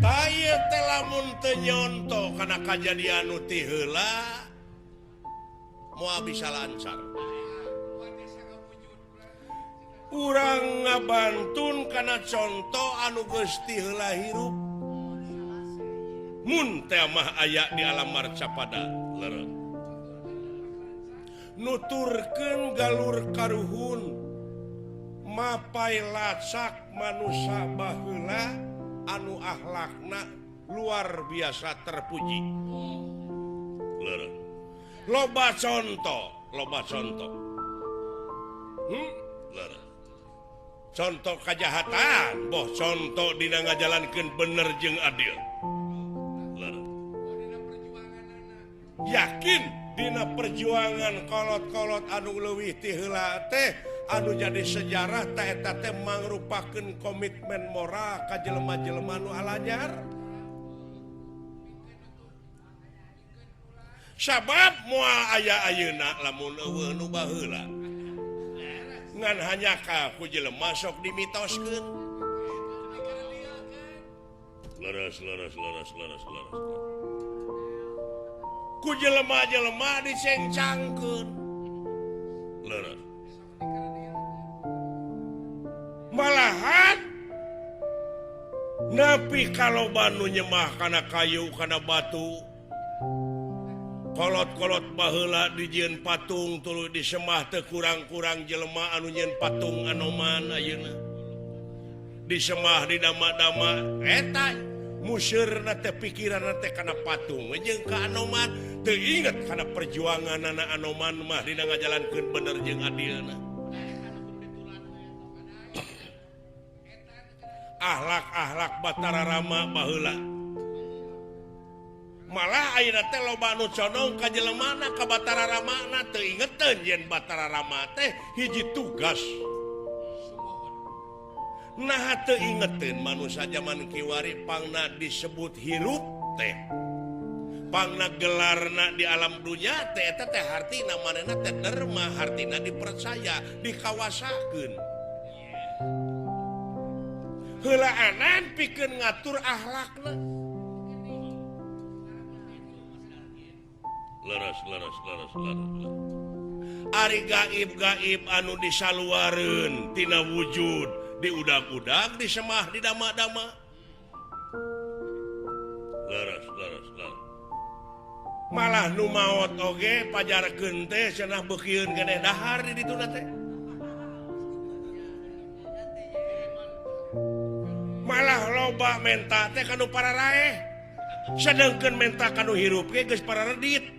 Tah ieu teh lamun teu nyonto kana kajadian nu ti heula moal bisa lancar. Urang ngabantun kana conto anu geus ti heula hirup. Mun teh mah aya di alam marcapada leureuh. Nuturkeun galur karuhun mapai lacak manusa baheula anu akhlakna luar biasa terpuji. Leureuh. Loba contoh, loba contoh. Leureuh. Contoh kajahatan, boh contoh dina ngajalankeun bener jeung adil. Leureuh. Yakin dina perjuangan kolot-kolot anu leuwih ti heula teh anu jadi sejarah teh eta teh mangrupakeun komitmen moral ka jelema-jelema nu alanyar. Sabab moal aya ayeuna lamun eueuh nu baheula. Ngan hanya ka ku jelema sok dimitoskeun. Leres leres leres leres leres. Ku jelema-jelema dicengcangkeun. Leres. Malahan napi kaloba nu nyemah kana kayu kana batu. Kolot-kolot baheula dijieun patung tuluy disemah teu kurang-kurang jelema anu nyieun patung anoman ayeuna. Disemah di dama-dama eta museurna teh pikiranna teh kana patung jeung ka anoman teu inget kana perjuanganana anoman mah dina ngajalankeun bener jeung adilna. Ahlak-ahlak Batara Rama baheula. Malah ayeuna teh loba anu condong ka jelemana ka Batara Ramana teu ingeteun yen Batara Rama teh hiji tugas. Nah teu ingeteun manusia zaman kiwari pangna disebut hirup teh. Pangna gelarna di alam dunya teh eta teh hartina manehna teh derma, hartina dipercaya, dikawasakeun. Heulaanan pikeun ngatur akhlakna. Leres leres leres leres. Ari gaib-gaib anu disaluareun tina wujud diudag-udag disemah didama-dama. Leres leres leres. Malah nu maot oge pajarkeun teh cenah beukieun keneh dahar di dituna teh. Malah loba menta teh kanu pararaeh. Sedengkeun menta kanu hirup ge geus pararedit.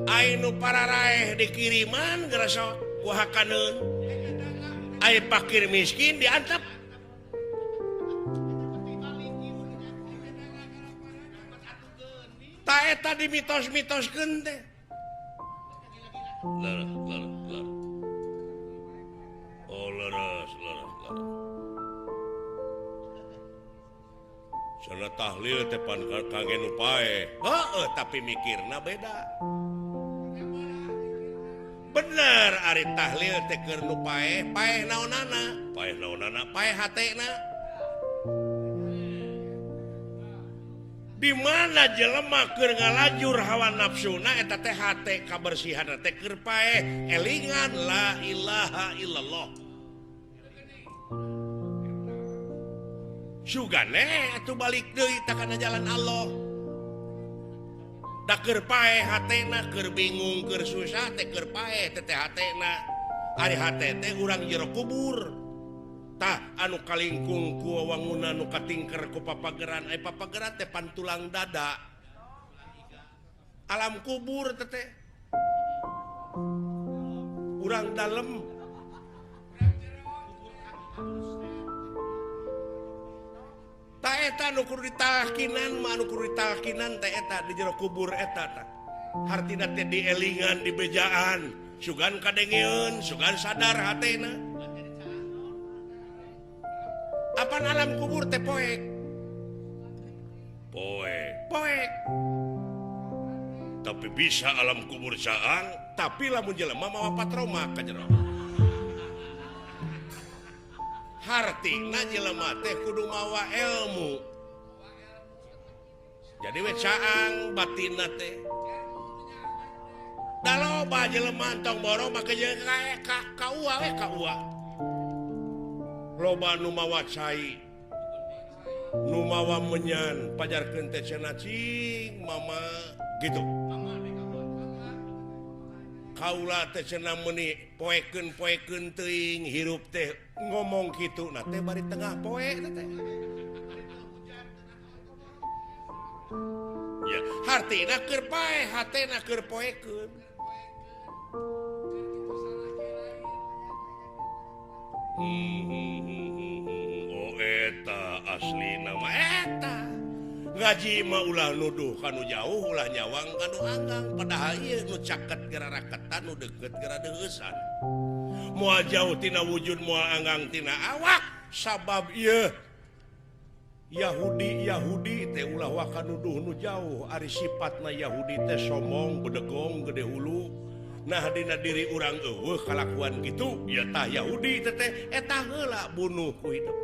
Ainu pararaeh dikiriman gerasok ku hakaneun. Ai pakir miskin diantep. Ta eta dimitos-mitoskeun teh. Leres leres leres. Oh leres leres leres. Sana tahlil teh pan kangge nu paeh. Heueuh tapi mikirna beda. Bener ari tahlil teh keur nu paeh, paeh naonana? Paeh naonana? Paeh hatena. Di mana jelema keur ngalajur hawa nafsuna eta teh hate kabersihan teh keur paeh elingan la ilaha illallah. Sugane atuh balik deui ta kana jalan Allah. Da keur paeh hatena, keur bingung, keur susah teh keur paeh teh hatena. Ari hate teh urang jero kubur. Tah anu kalingkung ku wangunan nu katingker ku papageran, ai papageran teh pan tulang dada. Alam kubur teh teh. Urang dalem. Ta eta nu kudu ditalkinan mah anu kudu ditalkinan teh eta di jero kubur eta tah. Hartina teh dielingan dibejaan, sugan kadengeun, sugan sadar hatena. Apan alam kubur teh poek. Poek, poek. Tapi bisa alam kubur caang, tapi lamun jelema mawa patroma ka jero. Hartina jelema teh kudu mawa ilmu. Jadi we caang batinna teh. Da loba jelema tong borong make jeung ka ua we ka ua. Loba nu mawa cai, nu mawa menyan, pajarkeun teh cenah cing mama gitu. Kaula teh cenah meuni poekeun-poekeun teuing hirup teh ngomong kitu na teh bari tengah poe teh. Ya, hartina keur pae, hatena keur poekeun. Oh eta aslina mah eta. Ngaji mah ulah nuduh kanu jauh, ulah nyawang kanu anggang, padahal ieu nu caket geura raketan, nu deukeut geura deueusan. Moal jauh tina wujud, moal anggang tina awak, sabab ieu Yahudi Yahudi teh ulah waka nuduh nu jauh, ari sifatna Yahudi teh sombong, bedegong, gede hulu. Nah dina diri urang eueuh kalakuan kitu, ya tah Yahudi teh teh eta heula bunuh ku hidup.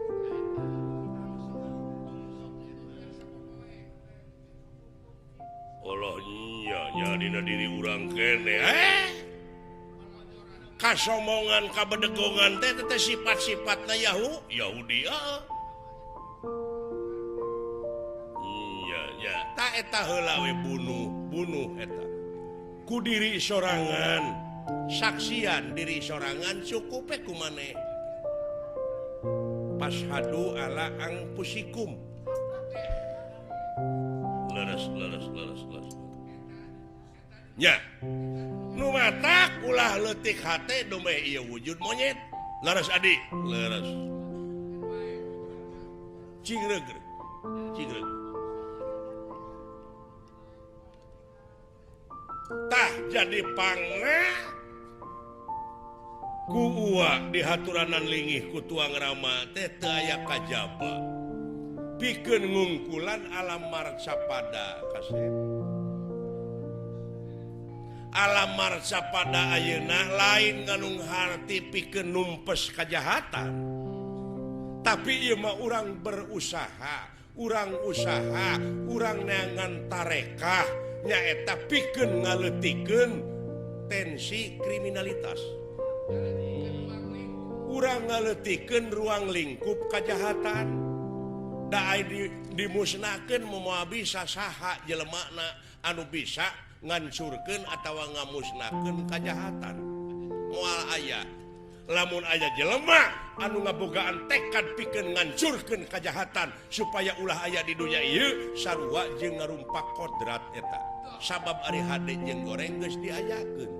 Allah nya nya dina diri urang kene kasomongan kabedegongan teh teh sifat-sifatna Yahudi heeh. Nya nya ta eta heula we bunuh eta. Ku diri sorangan, saksian diri sorangan cukup we ku maneh. Pashadu ala angpusikum. Leres leres leres leres. Nya. Nu matak ulah leutik hate dumeh ieu wujud monyet. Leres adi, leres. Cingreug. Cingreug. Tah jadi pangna ku ua dihaturanan lingih ku tuang rama teh teu aya kajaba. Pikeun ngungkulan alam marcapada kasep. Alam marcapada ayeuna lain nganung harti pikeun numpes kajahatan. Tapi ieu mah urang berusaha, urang usaha, urang neangan tarekah nyaeta pikeun ngaleutikeun tensi kriminalitas. Urang ngaleutikeun ruang lingkup kajahatan. Da dimusnahkeun moal bisa saha jelemana anu bisa ngancurkeun atawa ngamusnahkeun kajahatan. Moal aya. Lamun aya jelema anu ngabogaan tekad pikeun ngancurkeun kajahatan supaya ulah aya di dunya ieu sarua jeung ngarumpak kodrat eta. Sabab ari hade jeung goreng geus diayakeun.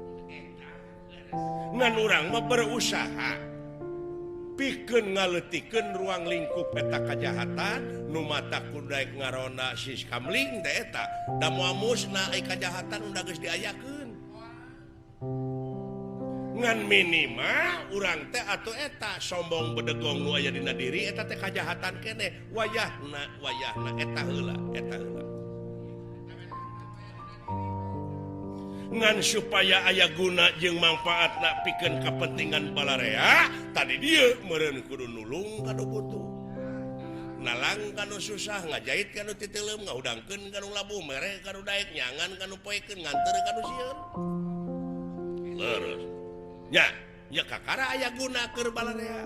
Ngan urang mah berusaha pikeun ngaleutikeun ruang lingkup eta kajahatan nu mata kudu daek ngarona sis kamling teh eta da moal musnah ai kajahatan udah geus diayakeun. Ngan minimal urang teh atuh eta sombong bedegong nu aya dina diri eta teh kajahatan keneh wayahna wayahna eta heula eta heula. Ngan supaya aya guna jeung manfaatna pikeun kepentingan balarea tadi dieu meureun kudu nulung ka nu butuh, nalang ka nu susah, ngajahit ka nu titeuleum, ngahudangkeun ka nu labuh, mere ka nu daek, nyangan ka nu poekeun, nganteur ka nu sieun. Leres nya nya kakara aya guna keur balarea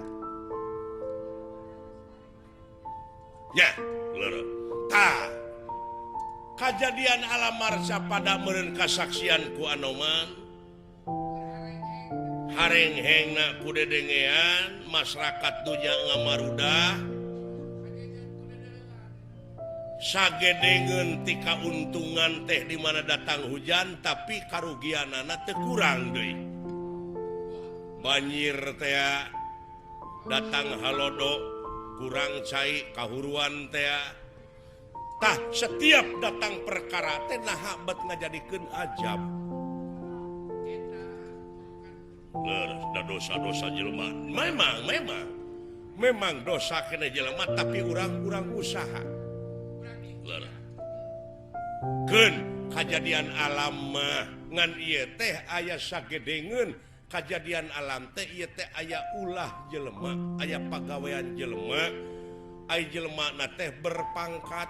nya leres. Tah kajadian alam marcapada meureun kasaksian ku Anoman harenghengna ku dedengean masyarakat dunya ngamarudah sagedengeun ti kauntungan teh di mana datang hujan tapi karugianana teu kurang deui. Banjir teh datang halodo kurang cai kahuruan teh. Tah setiap datang perkara teh naha bet ngajadikeun ajab. Leres da dosa-dosa jelema. Memang dosa kena jelema tapi urang-urang usaha. Leres. Keun Kajadian alam mah, ngan ieu teh aya sagedengeun kajadian alam teh, ieu teh aya ulah jelema, aya pagawean jelema, aya jelema na teh berpangkat,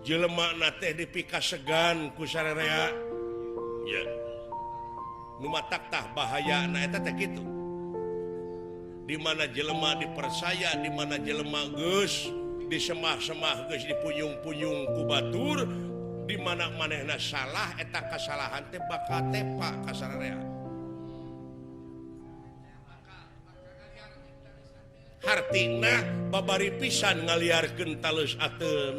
jelema na teh dipikasegan ku sararea ya. Nu matak tah bahaya na eta teh kitu, di mana jelema dipercaya, di mana jelema geus disemah-semah, geus dipunyung-punyung ku batur, di mana manehna salah, eta kasalahan teh bakal tepa ka sararea. Hartina babari pisan ngaliarkeun talus ateul.